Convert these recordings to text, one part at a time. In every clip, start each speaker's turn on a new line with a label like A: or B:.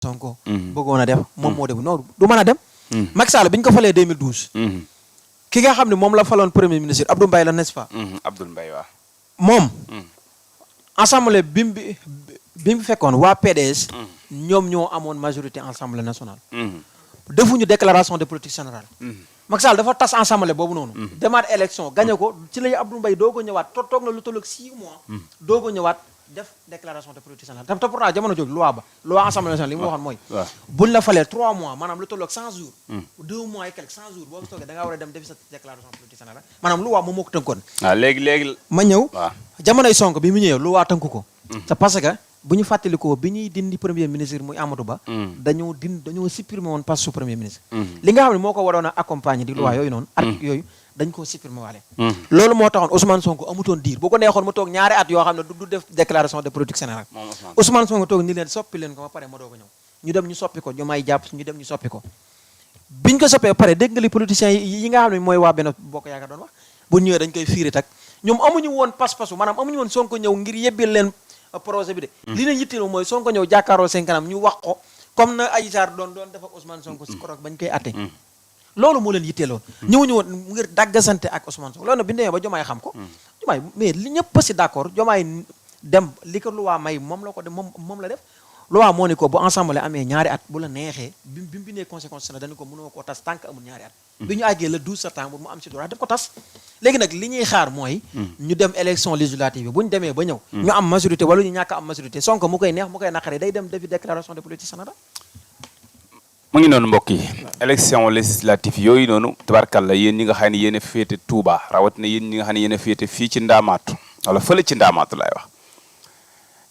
A: Sonko bëggoon a def moom moo def non du mën a dem Macky Sall bi ñu ko falee 2012 ki nga xam ne moom la faloon premier ministre Abdou Mbaye la n'est-ce pas
B: Abdoul Mbaye waaw
A: moom assemblée bi mu fekkoon waa PDS ñoom ñoo amoon majorité assemblée nationale defuñu déclaration de politique générale Macky Sall dafa tas assemblée boobu noonu demaat élection gagné ko ci lay Abdou Mbaye doo ko ñëwaat toog na lu tolloog 6 mois doo ko ñëwaat def déclaration de politique générale te pourtant jamono jooju loi assemblée nationale li mu waxoon mooy buñ la falee 3 mois maanaam lu tolloog 100 jours 2 mois et quelques 100 jours boo toogee da ngaa war a dem defi sa déclaration politique générale maanaam loi moom moo ko tënkoon
B: waaw léegi
A: ma ñëw jamonoy Sonko bi mu ñëwee loi tënku ko c'est parce que bu ñu fàttalikoo bi ñuy dindi premier ministre muy Amadou Ba dañoo supprimer woon poste su premier ministre li nga xam ne moo ko waroon a accompagner di loi yooyu noonu article yooyu dañ koo supprimer waale loolu moo taxoon Ousmane Sonko amutoon diir bu ko neexoon mu toog ñaari at yoo xam ne du def déclaration de politique générale Ousmane Sonko toog ni leen soppi leen ko ba pare ma doo ko ñëw ñu dem ñu soppi ko ñu may jàpp ñu dem ñu soppi ko biñ ko soppee ba pare dégg nga li politiciens yi nga xam ne mooy waa Benno Bokk Yaakaar doon wax bu ñëwee dañ koy fiiri tak ñoom amuñu woon pas-pasu maanaam amuñu woon Sonko ñëw ngir yebbil leen projet bi de li leen yitteel mooy Sonko ñëw jàkkaaroo seen kanam ñu wax ko comme na Adji Sarr doon def ak Ousmane Sonko si koroog bañ koy atte loolu moo leen yitteeloon ñëwuñu woon ngir daggasante ak Ousmane Sonko loolu nag bi ñu demee ba Diomaye xam ko Diomaye mais li ñëpp si d'accord Diomaye dem li ko loi may moom la ko def moom la def loi moo ni ko bu ensemble amee ñaari at bu la neexee bi mu bindee conséquence na dañu ko mënoo koo tas tant que amul ñaari at bi ñu àggee le 12 septembre mu am si droit def ko tas léegi nag li ñuy xaar mooy ñu dem élection législative bi bu ñu demee ba ñëw ñu am majorité wala ñu ñàkk am majorité Sonko mu koy neex mu koy naqari day dem defi déclaration de politique générale
B: mu ngi noonu mbokk yi élection législative yooyu noonu tabarkalla yéen ñi nga xam ne yéen a féete Touba rawatina yéen ñi nga xam ne yéen a féete fii ci Ndaamaatu wala fële ci Ndaamaatu laay wax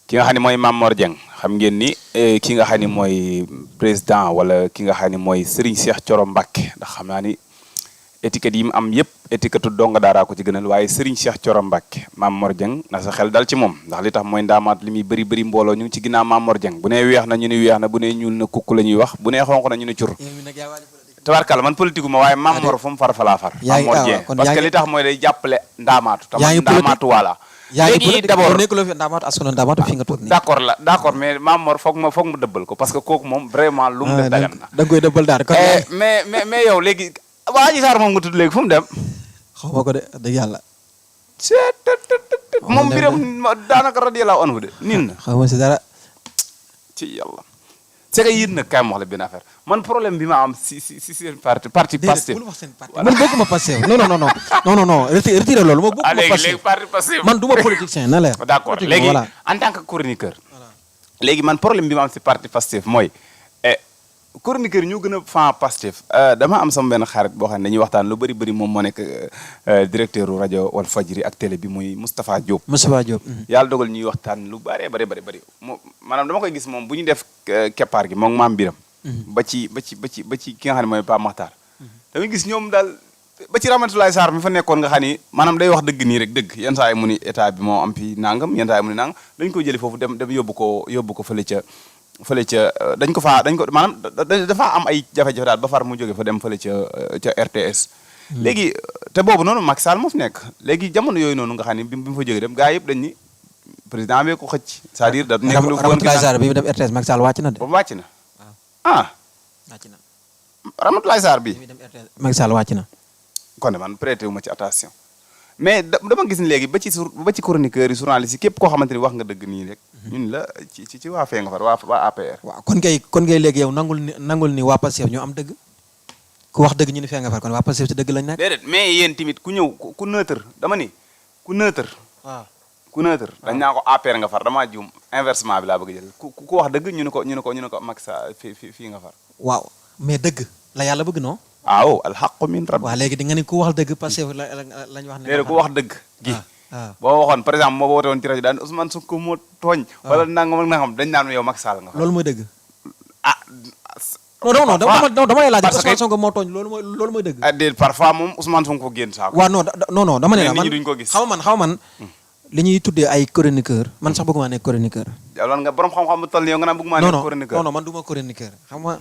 B: ki nga xam ne mooy Mame Mor Dieng xam ngeen ni ki nga xam ne mooy président wala ki nga xam ne mooy Serigne Cheikh Thioro Mbacké ndax xam naa ni étiquette yi mu am yëpp étiquette donga daaraa ko ci gënal waaye Serigne Cheikh Thioro Mbacké Mame Mor Dieng na sa xel dal ci moom ndax li tax mooy Ndaamaatu li muy bëri mbooloo ñu ngi ci ginnaaw Mame Mor Dieng bu nee weex na ñu ni weex na bu nee ñuul na kukk la ñuy wax bu nee xonq na ñu ni cur tabarkalla man politique ma waaye Mame Mor fu mu far falaa far Mame Mor Dieng parce que li tax mooy day jàppale Ndaamaatu tam Ndaamaatu wala léegi d'abord
A: nekkul fi Ndaamaatu askan Ndaamaatu fi nga toog nii
B: d'accord mais Mame Mor foog mu dëbbal ko parce que kooku moom vraiment lu mu def dagan na
A: da nga koy dëbbal daal
B: mais yow léegi waa Adji Sarr moom nga tudd léegi fu mu dem
A: xaw ma ko de dëgg yàlla
B: moom mbiram daanaka radiyallahu anhu de nin na
A: xaw ma si dara
B: ci yàlla c'est que yéen nag kaay ma wax la benn affaire man problème bi ma am si seen parti Pastef
A: man bokkuma Pastef non retiré loolu ma bokkuma Pastef
B: léegi parti Pastef
A: man du ma politicien na leer
B: d'accord léegi en tant que chroniqueur léegi man problème bi ma am si parti Pastef mooy chroniqueur ñoo gën a fan Pastef dama am sama benn xarit boo xam ne dañuy waxtaan lu bëri moom moo nekk directeur rajo Walfadjri ak télé bi muy Moustapha Diop yàlla dogal ñuy waxtaan lu bëri maanaam dama koy gis moom bu ñu def keppaar gi moom maam Biram ba ci ki nga xam ne mooy Pape Makhtar dama gis ñoom daal ba ci Ramatoulaye Sarr mi fa nekkoon nga xam ni maanaam day wax dëgg nii rek dëgg yenn saa yi mu ni état bi moo am fi nangam yenn saa yi mu ni nangam dañ ko jëlee foofu dem yóbbu ko fële ca dañ ko maanaam dafa am ay jafe-jafe daal ba far mu jóge fa dem fële ca RTS léegi te boobu noonu Macky Sall moo fi nekk léegi jamono yooyu noonu nga xam ne bi mu fa jóge dem gaa yëpp dañ ni président bee ko xëcc c'est-à-dire da nekk lu
A: Ramatoulaye Sarr bi mu dem RTS Macky Sall wàcc na de
B: boobu wàcc na
A: wàcc na
B: Ramatoulaye Sarr bi
A: Macky Sall wàcc na
B: kon man prêté wu ma ci attention mais dama gis ni léegi ba ci chroniqueur yi journaliste yi képp koo xamante ni wax nga dëgg nii rek ñun la ci waa fee nga far waa APR
A: waaw kon kay léegi yow nangul ni waa Pastef ñoo am dëgg ku wax dëgg ñu ni fee nga far kon waa Pastef ci dëgg lañ nekk
B: déedéet mais yéen tamit ku ñëw ku neutre dama ni ku neutre
A: waaw
B: ku neutre dañ naa ko APR nga far damaa juum inversement bi laa bëgg a jël ku wax dëgg ñu ne ko Macky Sall fii nga far
A: waaw mais dëgg la yàlla bëgg non
B: waaw alxaqu min rabbi
A: waaw léegi di nga ni ku wax dëgg Pastef lañ wax ne
B: léegi ku wax dëgg gi boo waxoon par exemple moo woote woon ci rajo daan Ousmane Sonko moo tooñ wala nangam ak nangam dañ naan yow Macky Sall nga
A: loolu mooy dëgg non dama lay laaj Ousmane Sonko moo tooñ loolu mooy dëgg
B: déet parfois moom Ousmane Sonko génn saako
A: waaw non dama ne la man
B: duñ ko gis
A: xaw man li ñuy tuddee ay chroniqueur man sax bëgguma nekk chroniqueur
B: yow lan nga borom xam-xam bu toll yow nga naan bëgguma nekk chroniqueur
A: non man du ma chroniqueur xam nga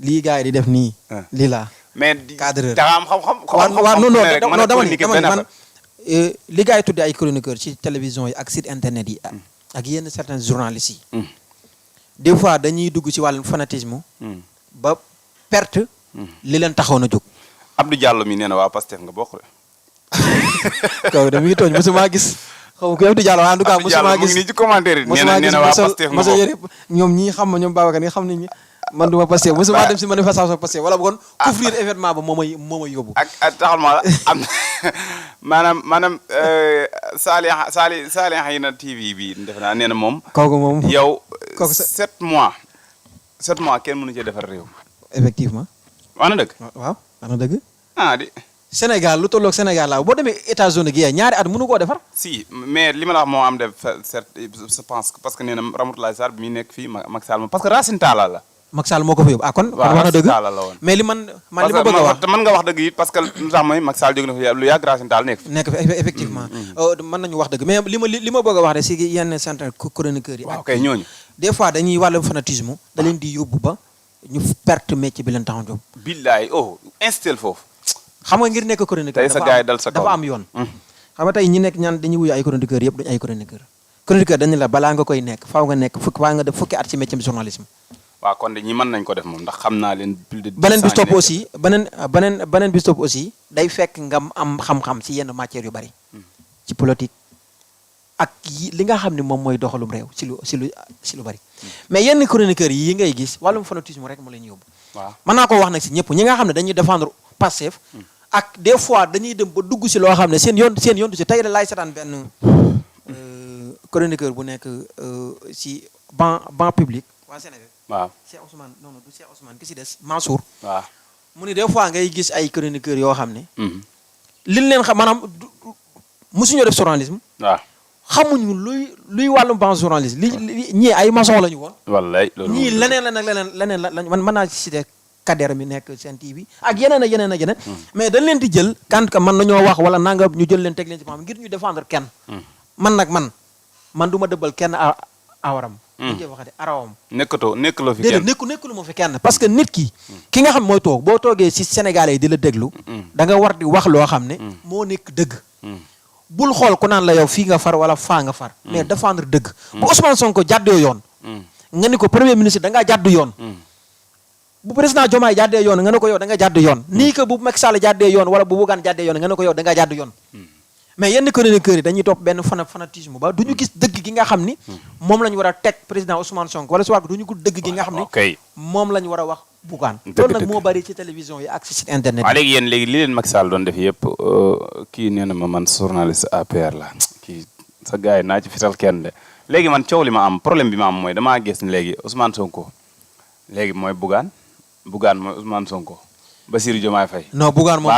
A: lii gars yi di def nii lii laa
B: mais
A: cadreur
B: da am xam-xam
A: non dama ni man li gars yi tuddee ay chroniqueur ci télévision yi ak site internet yi ak yenn certains journalistes yi des fois dañuy dugg ci wàllum fanatisme ba perte li leen taxaw na jóg.
B: Abdou Diallo mi nee na waa Pastef nga bokk de.
A: kaw de mi ngi tooñ mosuma gis xaw ma ko Abdou Diallo en tout cas mosuma gis
B: nii ci commentaire yi nee na waa Pastef nga bokk.
A: ñoom ñii xam ma ñoom Babacar ñi xam nañ ni man duma Pastef mosuma dem si manifestation Pastef wala bu kon couvrir événement ba moo may yóbbu.
B: ak taxal ma am maanaam Salihina TV bi defe naa nee na moom.
A: kooku moom
B: yow.
A: kooku
B: 7 mois kenn mënu cee defar réew.
A: effectivement.
B: wax na dëgg.
A: waaw wax na dëgg.
B: di.
A: Sénégal lu tolloog Sénégal laa boo demee États-Unis gi ñaari at mënu koo defar.
B: si mais li ma la wax moo am def je pense parce que nee na Ramatoulaye Sarr bi muy nekk fii Macky Sall parce que Racine Talla la.
A: Macky Sall moo ko fa yóbbu kon wax na dëgg mais li man li ma bëgg a wax
B: mën nga wax dëgg it parce que lu tax mooy Macky Sall jóge na fi lu yàgg Racine Talla nekk fi
A: effectivement mën nañu wax dëgg mais li ma bëgg a wax de si yenn certains chroniqueurs yi
B: waaw kay ñooñu
A: des fois dañuy wàllum fanatisme da leen di yóbbu ba ñu perte métier bi leen taxaw jóg.
B: billaay instel foofu
A: xam nga ngir nekk chroniqueur dafa am yoon xam nga tey ñi nekk ñaan dañuy wuyu ay chroniqueur yëpp duñu ay chroniqueur dañu la balaa nga koy nekk faaw nga nekk faaw nga def fukki at ci métier bi journalisme.
B: waaw kon de ñi mën nañ ko def moom ndax xam naa leen plus de.
A: beneen bi stop aussi beneen bi stop aussi day fekk nga am xam-xam ci yenn matières yu bari. ci politique ak li nga xam ne moom mooy doxalum réew ci lu bari. mais yenn chroniqueurs yi ngay gis wàllum fanatisme rek mu leen yóbbu.
B: waaw
A: mën naa ko wax nag ci ñëpp ñi nga xam ne dañuy défendre Pastef ak des fois dañuy dem ba dugg ci loo xam ne seen yoon du ci tey da laay seetaan benn chroniqueur bu nekk ci banc public waa Sénégal.
B: waaw
A: Cheikh Ousmane non du Cheikh Ousmane ki ci des Mansour.
B: waaw
A: mu ni des fois ngay gis ay chroniqueurs yoo xam ne. liñ leen xam maanaam mosuñoo def journalisme.
B: waaw
A: xamuñu luy wàllum ban journalisme li ñii ay maçon la ñu woon.
B: wallaay loolu
A: ñii leneen la man mën naa citer Kader mi nekk Sen TV ak yeneen ak yeneen. mais dañ leen di jël quand que man nañoo wax wala nanga ñu jël leen teg leen ci xam ngir ñu défendre kenn. man du ma dëbbal kenn awaram. ñu koy waxee arawam.
B: nekkuloo fi kenn
A: nekkulu ma fi kenn parce que nit ki nga xam mooy toog boo toogee ci Sénégalais yi di la déglu. da nga war di wax loo xam ne. moo nekk dëgg. bul xool ku naan la yow fii nga far wala faa nga far. mais défendre dëgg. bu Ousmane Sonko jàddee yoon. nga ni ko premier ministre da ngaa jàddu yoon. bu président Diomaye jàddee yoon nga ne ko yow da nga jàddu yoon. nii que bu Macky Sall jàddee yoon wala bu Bougane jàddee yoon nga ne ko yow da nga jàddu yoon. mais yenn chroniqueurs yi dañuy topp benn fanatisme ba du ñu gis dëgg gi nga xam ni moom la ñu war a teg président Ousmane Sonko wala soit du ñu ko dëgg gi nga xam ni moom la ñu war a wax Bougane loolu nag moo bari ci télévision yi ak ci site internet
B: waaw léegi li leen Macky Sall doon def yëpp kii nee na ma man journaliste APR la kii sa gars yi naa ci fital kenn de léegi man coow li ma am problème bi ma am mooy damaa gis ni léegi Ousmane Sonko léegi mooy Bougane mooy Ousmane Sonko Bassirou Diomaye Faye
A: non Bougane moom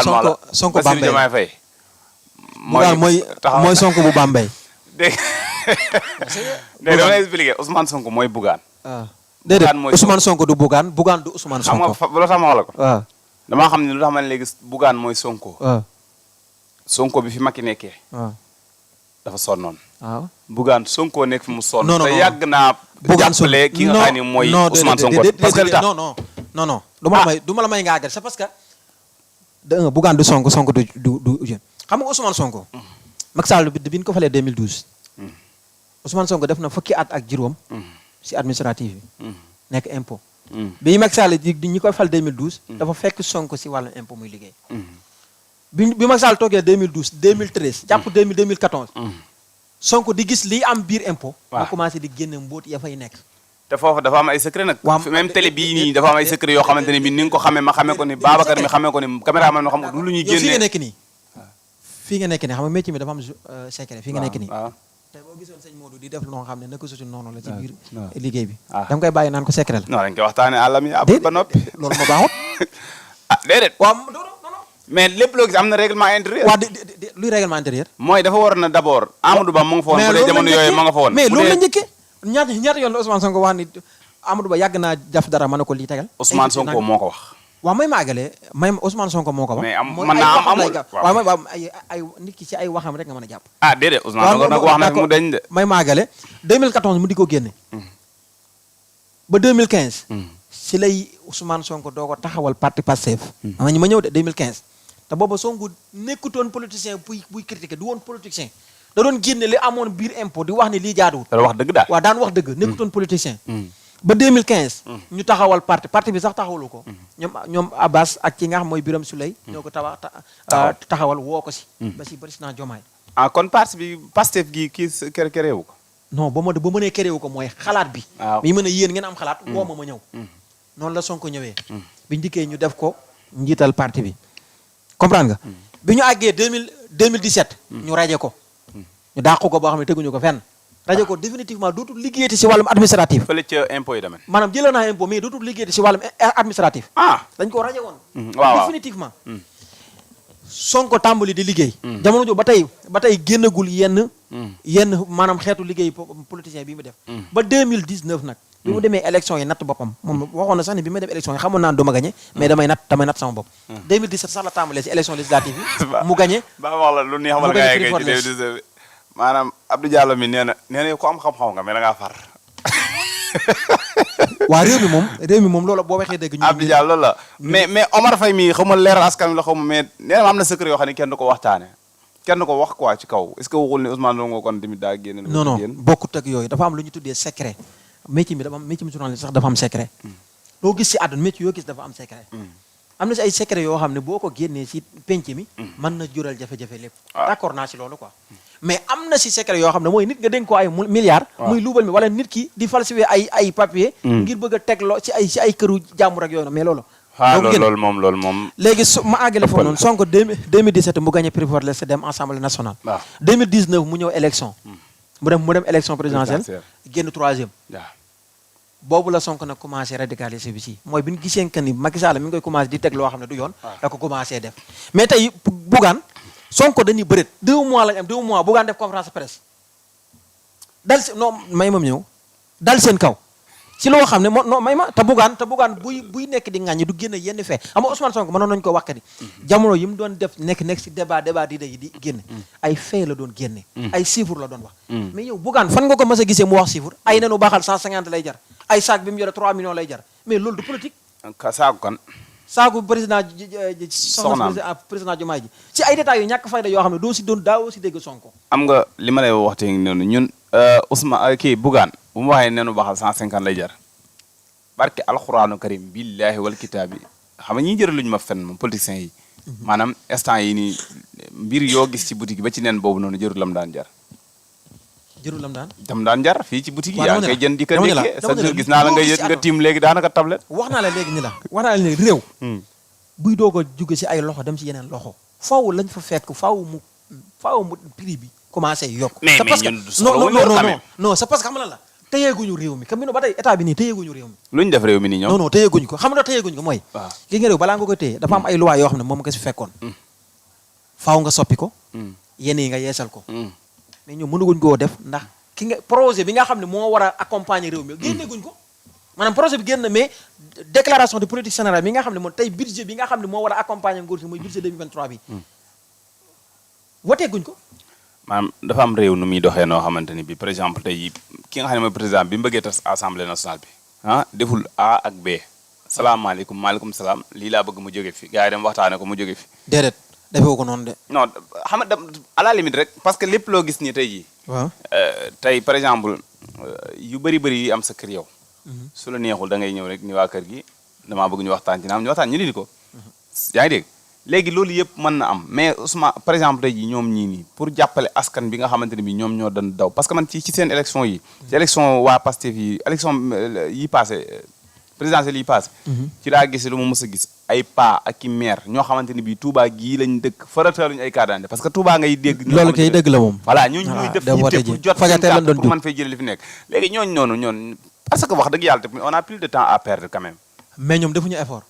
A: Sonko
B: Bassirou Diomaye Faye
A: mooy Sonko bu Bambey.
B: dégg nga dama lay expliquer Ousmane Sonko mooy Bougane.
A: déedéet Ousmane Sonko du Bougane Bougane du Ousmane Sonko.
B: xam nga loo tax ma wax la ko.
A: waaw
B: damaa xam ne lu tax ma ne léegi Bougane mooy Sonko. Sonko bi fi Macky nekkee. dafa sonnoon.
A: waaw
B: Bougane Sonko nekk fi mu sonn.
A: non
B: te yàgg naa.
A: Bougane
B: jàppale ki nga xam ne mooy Ousmane Sonko. parce que li tax
A: non du ma la may nga àggal c'est parce que. Bougane du Sonko du xam nga Ousmane Sonko. Macky Sall bi ñu ko falee 2012. Ousmane Sonko def na fukki at ak juróom. ci administrative bi. nekk impôt. bi Macky Sall ñi koy fal 2012. dafa fekk Sonko ci wàllu impôt muy liggéey. bi Macky Sall toogee 2012 2013 jàpp 2014. Sonko di gis liy am biir impôt. waaw mu commencé di génne mbóot ya fay nekk.
B: te foofu dafa am ay secret nag. même télé bii nii dafa am ay secret yoo xamante ne bii ni nga ko xamee ma xamee ko ni Babacar mi xamee ko ni caméraman mi xam nga du lu ñuy génnee.
A: fii nga nekk nii. fii nga nekk nii xam nga métier mi dafa am secret fii nga nekk nii. tey boo gisoon sëñ Modou di def loo xam ne naka sutu noonu la ci biir liggéey bi. da nga koy bàyyi naan ko secret la.
B: non dañ koy waxtaanee àllam yi ab ba noppi.
A: loolu moo baaxut.
B: déedéet.
A: waaw
B: mais lépp loo gis am na règlement intérieur.
A: waaw luy règlement intérieur.
B: mooy dafa war na d'abord Amadou Ba mu nga fa woon. bu dee jamono yooyu ma nga fa woon.
A: mais loolu la njëkkee ñaata yoon la Ousmane Sonko wax ni Amadou Ba yàgg naa jaf dara mën na ko lii tegal.
B: Ousmane Sonko moo ko wax.
A: waaw may maagalee Ousmane Sonko moo ko wax.
B: mais mën naa am amul
A: waaw ay nit ki ci ay waxam rek nga mën a jàpp.
B: déedéet Ousmane Sonko nag wax na fi mu dañ de.
A: may maagale 2014 mu di ko génne. ba 2015. si lay Ousmane Sonko doo ko taxawal parti Pastef. ma ñëw de 2015. te booba Sonko nekkutoon politicien buy critiquer du woon politicien. da doon génne li amoon biir impôt di wax ne lii jaaduwul.
B: da wax dëgg daal
A: waaw daan wax dëgg nekkutoon politicien. ba 2015 ñu taxawal parti bi sax taxawalu ko ñoom Abbas ak ki nga xam mooy Birame Souleye ñoo ko taxawal woo ko si ba si président Diomaye
B: kon parti bi Pastef gi kii créé wu ko
A: non ba mënee créé wu ko mooy xalaat bi mi mën a yéen ngeen am xalaat woo ma ñëw noonu la Sonko ñëwee biñu dikkee ñu def ko njiital parti bi comprendre nga bi ñu àggee 2017 ñu raje ko ñu dàq ko boo xam ne teguñu ko fenn rajo ko définitivement dootul liggéeyati si wàllum administratif
B: fële ca impôt yi domaine
A: maanaam jëlee naa impôt mais dootul liggéeyati si wàllum administratif dañ ko rajo woon définitivement Sonko tàmbali di liggéey jamono jo ba tey génnagul yenn maanaam xeetu liggéey politicien bi mu def ba 2019 nag bi mu demee élection yi natt boppam moom waxoon na sax ne bi may dem élection yi xamoon naa duma gagné mais damay natt sama bopp 2017 sax la tàmbalee si élection législative yi mu gagné
B: ba wax la lu neex xamal nga ci 2019 maanaam Abdou Diallo mi nee na ko am xam-xam nga mais da ngaa far
A: waa réew mi moom loolu boo waxee dëgg ñu
B: Abdou Diallo la mais Omar Faye mi xaw ma leeral askan wi la xaw ma mais nee na am na secret yoo xam ne kenn du ko waxtaane kenn du ko wax quoi ci kaw est-ce que waxul ne Ousmane Sonko kon tamit daa génn
A: non bokkut ak yooyu dafa am lu ñu tuddee secret métier mi journaliste sax dafa am secret loo gis si àdduna métier yoo gis dafa am secret am na si ay secret yoo xam ne boo ko génnee si penc mi mën na jural jafe-jafe lépp d'accord naa si loolu quoi mais am na si secret yoo xam ne mooy nit nga dénk ko ay milliards muy luubal mi wala nit ki di falsifier ay papier ngir bëgg a teg loo si ay këru jàmbur ak yooyu noonu mais loolu
B: loolu moom
A: léegi ma àggale foofu noonu Sonko 2017 mu gagné prévoir le dem Assemblée nationale 2019 mu ñëw élection mu dem élection présidentielle génn 3e boobu la Sonko nag commencé radicaliser bi si mooy bi ñu gisee que ni Macky Sall mi ngi koy commencé di teg loo xam ne du yoon da ko commencé def mais tey Bougane Sonko dañuy bëreet 2 mois lañu am 2 mois Bougane def conférence de presse dal si non may mam ñëw dal seen kaw si loo xam ne non may ma te Bougane buy nekk di ŋàññi du génne yenn fee xam nga Ousmane Sonko mënoon nañu ko wax di jamono yi mu doon def nekk si débat di génne ay fee la doon génne ay chiffres la doon wax mais yow Bougane fan nga ko mës a gisee mu wax chiffre ay nenu baaxal 150 lay jar ay saak bi mu yore 3 millions lay jar mais loolu du politique
B: saaku kan
A: saaku président président Diomaye ji ci ay détails yu ñàkk fayda yoo xam ne daawoo si dégg Sonko
B: am nga li ma lay waxte noonu ñun Ousmane kii Bougane bu mu waxee nenu baxal 150 lay jar barke alxuraanu karim billahi wal kitaabi xam nga ñi jëral lu ñu ma fen moom politiciens yi maanaam instant yi nii mbir yoo gis ci boutique ba ci nen boobu noonu jërul lam daan jar dam daan jar fii ci boutique yi yaa ngi koy jënd di ko déggee sa gis naa la nga tiim léegi daanaka tablette
A: wax naa la léegi réew buy doog a jóge si ay loxo dem si yeneen loxo faaw lañ fa fekk faaw mu prix bi commencé yokk
B: mais ñun
A: non c'est parce que xam nga la téyeeguñu réew mi comme ba tey état bi nii téyeeguñu réew mi
B: lu ñu def réew mi nii ñoom
A: non téyeeguñu ko xam nga téyeeguñu ko mooy gi nga réew balaa nga koy téye dafa am ay loi yoo xam ne moom nga si fekkoon faaw nga soppi ko yenn yi nga yeesal ko mais ñoom mënuguñ koo def ndax projet bi nga xam ne moo war a accompagner réew mi génneeguñ ko maanaam projet bi génn mais déclaration de politique générale bi nga xam ne moom tey budget bi nga xam ne moo war a accompagner nguur si mooy budget 2023 bi woteeguñ ko
B: maanaam dafa am réew nu muy doxee noo xamante ni bi par exemple tey ki nga xam ne mooy président bi mu bëggee tas assemblée nationale bi deful A ak B salaamaaleykum maaleykum salaam lii laa bëgg mu jóge fi gars yi dem waxtaane ko mu jóge fi
A: déedéet defee ko noonu de
B: non xam nga à la limite rek parce que lépp loo gis nii tey jii
A: waaw
B: tey par exemple yu bëri yi am sa kër yow su la neexul da ngay ñëw rek ni waa kër gi damaa bëgg ñu waxtaan ci naam ñu waxtaan ñu dindi ko yaa ngi dégg léegi loolu yëpp mën na am mais Ousmane par exemple tey jii ñoom ñii nii pour jàppale askan bi nga xamante ne bi ñoom ñoo doon daw parce que man ci seen élection yi ci élection waa Pastef yi élection yi passé présidentielle yi passé ci laa gis lu ma mës a gis ay pa ak i maire ñoo xamante ni bii Touba gii lañ dëkk farataaluñu ay carte d'identité parce que Touba ngay dégg
A: loolu kay dëgg la moom
B: voilà ñooñu ñuy def yitte pour jot seen carte pour mën fay jëlee li fi nekk léegi ñooñu noonu ñoon parce que wax dëgg yàlla tamit on a plus de temps à perdre quand même
A: mais ñoom defuñu effort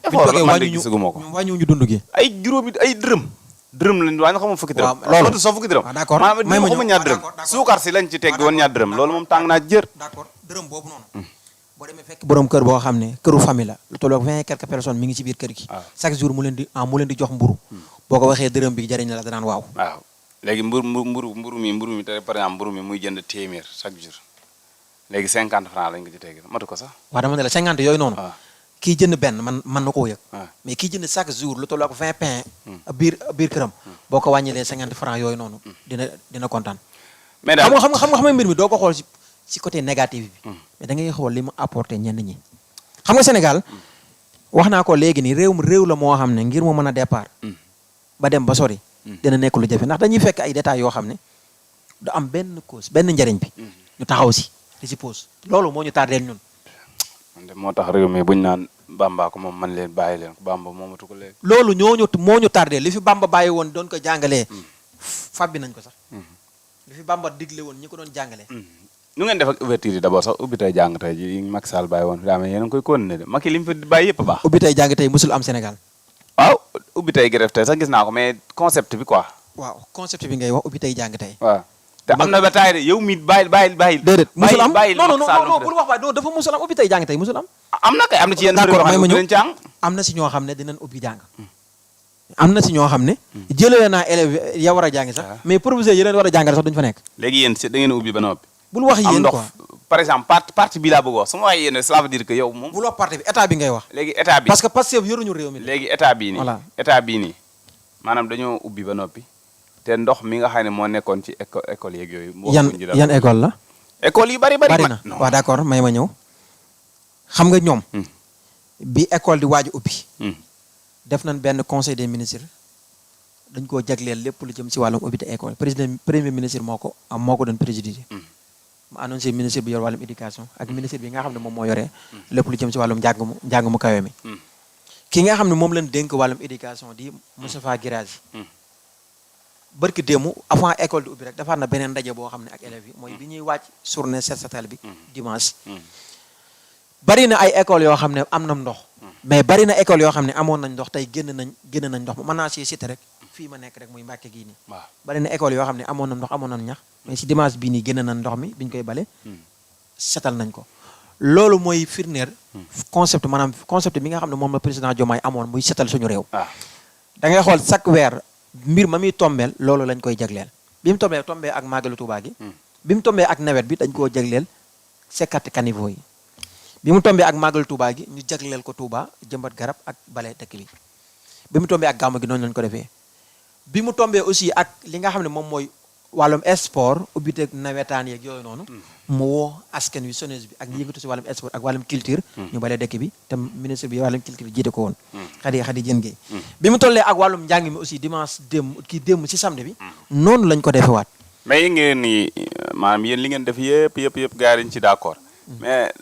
B: la man de gisaguma ko
A: wàññiwuñu dund gi
B: ay juróomi ay dërëm lañ wàññi xamuma fukki dërëm
A: loolu
B: soo fukki dërëm
A: d'accord
B: maanaam xamuma ñaar dërëm suukar si lañ ci tegg woon ñaar dërëm loolu moom tàng naa jër
A: d'accord dërëm boobu noonu boo demee fekk borom kër boo xam ne këru famille la lu tolloog 20 quelques personnes mi ngi ci biir kër gi chaque jour mu leen di jox mburu boo ko waxee dërëm bi jariñ la danaan waaw
B: léegi mburu mi te par exemple mburu mi muy jënd téeméer chaque jour léegi 50 francs lañ ko ci tegg matu ko sax
A: waaw dama ne la 50 yooyu noonu kii jënd benn man na koo yëg mais kii jënd chaque jour lu tolloog 20 pain biir këram boo ko wàññilee 50 francs yooyu noonu dina kontaan mais daal xam nga mbir mi doo ko xool ci côté négatif bi mais da ngay xool li mu apporté ñenn ñi xam nga Sénégal wax naa ko léegi nii réew la moo xam ne ngir mu mën a départ ba dem ba sori dina nekk lu jafe ndax dañuy fekk ay détails yoo xam ne du am benn cause benn njariñ bi ñu taxaw si di si pause loolu moo ñu tardeel ñun
B: man de moo tax réew mi buñ naan Bamba ko moom man leen bàyyi leen ko Bamba moomatu ko léegi
A: loolu moo ñu tardeel li fi Bamba bàyyi woon doon ko jàngalee fabbi nañ ko sax li fi Bamba digle woon ñi ko doon jàngalee
B: nu ngeen def ak ouverture yi d'abord sax ubbi tey jàng tey ji Macky Sall bàyyi woon fi daa mel yéen a ngi koy continuer de Macky li mu fi bàyyi yëpp a baax
A: ubbi tey jàng tey musul am Sénégal
B: waaw ubbi tey grève tey sax gis naa ko mais concept bi quoi
A: waaw concept bi ngay wax ubbi tey jàng tey
B: waaw te am na ba taay de yow mi bàyyi
A: déedéet musul am
B: bàyyi
A: non bul wax waay non dafa musul am ubbi tey jàng tey musul am
B: am na kay am na ci yenn
A: d'accord may ma ñëw
B: dinañ jàng
A: am na si ñoo xam ne dinañ ubbi jàng am na si ñoo xam ne jëlee naa élèves ya war a jàngi sax mais professeur yi leen war a jàngale sax duñu fa nekk
B: léegi yéen da ngeen ubbi ba noppi
A: bul wax
B: am
A: yéen
B: ndox
A: quoi
B: par exemple parti bi laa bëgg wax su ma waxee yéen cela veut dire que yow moom
A: bul wax parti bi état bi ngay wax
B: léegi état bi
A: parce que Pastef yoruñu réew mi
B: léegi état bii nii
A: voilà
B: état bii nii maanaam dañoo ubbi ba noppi te ndox mi nga xam ne moo nekkoon ci école yeeg yooyu
A: yan école la
B: école yi bari
A: na waaw d'accord may ma ñëw xam nga ñoom bi école di waaj a ubbi def nañ benn conseil des ministres dañ koo jagleel lépp lu jëm si wàllum ubbi te école premier ministre moo ko doon présider ma annoncé ministre bi yor wàllum éducation ak ministre bi nga xam ne moom moo yore lépp lu jëm si wàllum njàng mu kawe mi ki nga xam ne moom lañ dénk wàllum éducation di Moustapha Guirassy barki démb avant école di ubbi rek defaat na beneen ndaje boo xam ne ak élèves yi mooy bi ñuy wàcc journée set setal bi dimanche bari na ay école yoo xam ne am na ndox mais bari na école yoo xam ne amoon nañ ndox tey génn nañ ndox mën naa si cité rek fii ma nekk rek muy Mbàkke gii nii bari na école yoo xam ne amoon na ndox amoon nañ ñax mais si dimanche bii nii génn nañ ndox mi biñ koy bale setal nañ ko loolu mooy firndeer concept bi nga xam ne moom la président Diomaye amoon muy setal suñu réew da ngay xool chaque weer mbir ma muy tombeel loolu lañ koy jagleel bi mu tombee ak màggalu Tuubaa gi bi mu tombee ak nawet bi dañ koo jagleel sekkati caniveau yi bi mu tombee ak màggalu Tuubaa gi ñu jagleel ko Tuubaa jëmbat garab ak bale dëkk bi mu tombee ak gàmmu gi noonu lañ ko defee bi mu tombee aussi ak li nga xam ne moom mooy wàllum sport ubbiteeg nawetaan yeeg yooyu noonu mu woo askan wi jeunesse bi ak ñi yëngatu si wàllum sport ak wàllum culture ñu balee dëkk bi te ministre bi wàllum culture bi jiite ko woon Khady Diène Gaye bi mu tollee ak wàllum njàng mi aussi dimanche démb si samedi bi noonu lañ ko defewaat
B: mais yi ngeen ni maanaam yéen li ngeen def yëpp gars yi dañ ci d'accord mais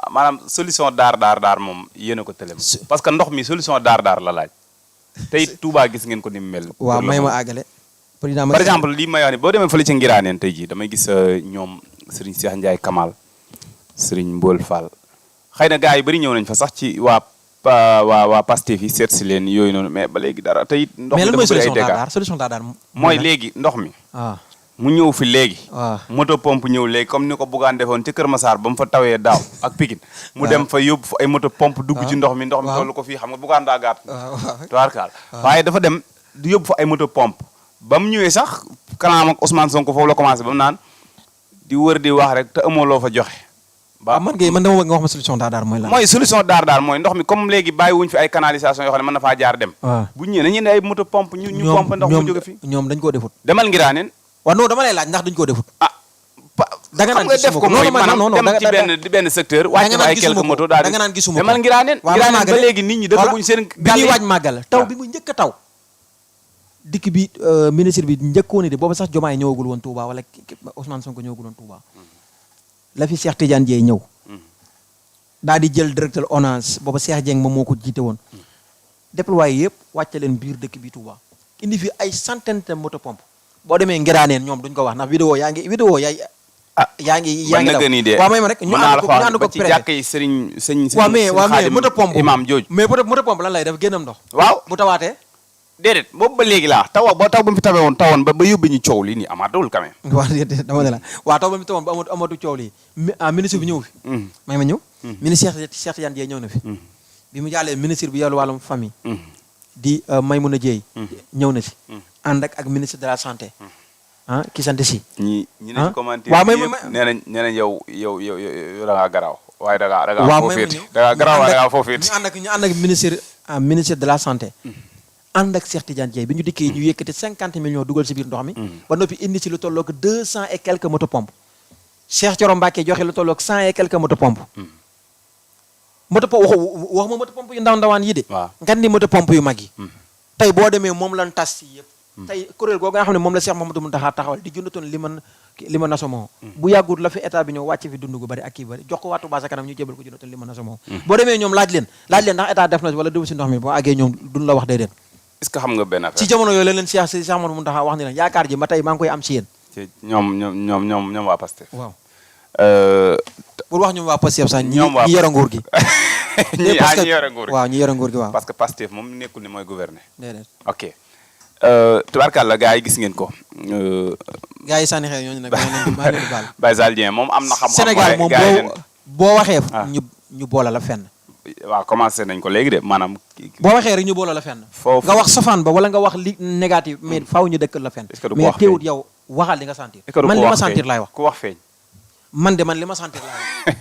B: maanaam solution daar moom yéen a ko tëlem parce que ndox mi solution daar la laaj tey Touba gis ngeen ko ni mu mel
A: waaw may ma àggale
B: par exemple lii may wax ni boo demee fële ci Ngiraaneen tey jii damay gis ñoom Serigne Cheikh Ndiaye Kamal Serigne Mbol Fall xëy na gars yi bari ñëw nañ fa sax ci waa Pastef yi seet si leen yooyu noonu mais ba léegi dara tey ndox mi dafa bëri ay dégâts
A: solution daar
B: mooy léegi ndox mi mu ñëw fi léegi moto pompe ñëw léegi comme ni ko Bougane defoon ci Kër Massar ba mu fa tawee daaw ak Pikine mu dem fa yóbbu fa ay moto pompe dugg ci ndox mi tollu ko fii xam nga Bougane daa gàtt tubaarkaal waaye dafa dem di yóbbu fa ay moto pompe ba mu ñëwee sax kanaam ak Ousmane Sonko foofu la commencé ba mu naan di wër di wax rek te amoo loo fa joxe ba
A: man dama bëgg nga wax ma solution daar mooy lan
B: mooy solution daar mooy ndox mi comme léegi bàyyi wuñ fi ay canalisation yoo xam ne mën na faa jaar dem bu ñëwee nañu ne ay moto pompe ñu pompe ndox mu jóge fi
A: ñoom dañ koo defut
B: demal Ngiraaneen
A: waaw non dama lay laaj ndax duñ koo defut
B: da nga naan def ko mooy maanaam dem ci benn secteur wàcc ay quelques moto daal
A: da nga naan gisuma ko
B: demal Ngiraaneen ba léegi nit ñi dëkk buñ seen
A: bi ñuy waaj màggal taw bi mu njëkk a taw dikk bi ministre bi njëkkoon di booba sax Diomaye ñëwagul woon Touba wala Ousmane Sonko ñëwagul woon Touba la fi Cheikh Tidiane Dièye ñëw daal di jël directeur ONAS booba Cheikh Dieng moom moo ko jiite woon déployé yëpp wàcce leen biir dëkk bi Touba indi fi ay centaine de moto pompe boo demee Ngiraaneen ñoom duñ ko wax ndax vidéo yaa ngi daw waaw may ma rek ñu ànd ko
B: ci jàkk yi sëñ
A: waaw mais moto pompe
B: imam jooju
A: mais moto pompe lan lay def génnam ndox
B: waaw
A: bu tawaatee
B: déedéet boobu ba léegi laa taw ba mu fi tawoon ba yóbbu ñu coow lii nii amaatawul quand même
A: waaw dama ne la waaw taw ba mu tawoon ba amatu coow lii ministre bi ñëw fi may ma ñëw ministre Cheikh Tidiane Dièye ñëw na fi bi mu jàllee ministre bi yor wàllum famille di Maymouna Dièye ñëw na si ànd ak ministre de la santé ki sant si
B: ñi nañ commenté nee nañ yow da ngaa garaaw waaye da ngaa foofeeti da ngaa garaaw waaye da ngaa foofeeti
A: ñu ànd ak ministre de la santé ànd ak Cheikh Tidiane Dièye bi ñu dikkee ñu yëkkati 50 millions dugal si biir ndox mi ba noppi indi si lu tolloo ko 200 et quelques moto pompe Cheikh Thioro Mbacké joxe lu tolloog 100 et quelques moto pompe moto pompe wax ma moto pompe yu ndawaan yi de
B: waaw
A: nga ni moto pompe yu mag yi tey boo demee moom lan tas si yëpp tey kuréel googu nga xam ne moom la Cheikh Mouhamadou Mountakha taxawal di jundatoon li ma nasomoo bu yàggul la fi état bi ñëw wàcc fi dund gu bari ak kii bari jox ko waa Touba ca kanam ñu jébal ko jundatoon li ma nasomoo boo demee ñoom laaj leen ndax état def na wala dugg si ndox mi boo àggee ñoom duñ la wax déedéet
B: est-ce que xam nga benn affaire
A: ci jamono yooyu la leen Cheikh Mouhamadou Mountakha wax ni leen yaakaar ji ma tey maa ngi koy am si yéen
B: ci ñoom waa Pastef
A: waaw pour wax ñoom waa Pastef sax ñi yore nguur gi
B: ñi yore nguur gi
A: waaw ñi yore nguur gi waaw
B: parce que Pastef moom nekkul ni mooy gouverner
A: déedéet
B: ok tubaarkàlla gars yi gis ngeen ko
A: gars yi sànni xeer ñooñu nag maa leen di baal
B: Baye Zal Dieng moom am na xam-xam
A: Sénégal moom boo waxee ñu boole la fenn
B: waaw commencé nañ ko léegi de maanaam
A: boo waxee rek ñu boole la fenn
B: foofu
A: nga wax safaan ba wala nga wax li négatif mais faaw ñu dëkkal la fenn mais teewut yow waxal li nga sentir man li ma sentir laay wax
B: ku wax feeñ
A: man li ma sentir laay wax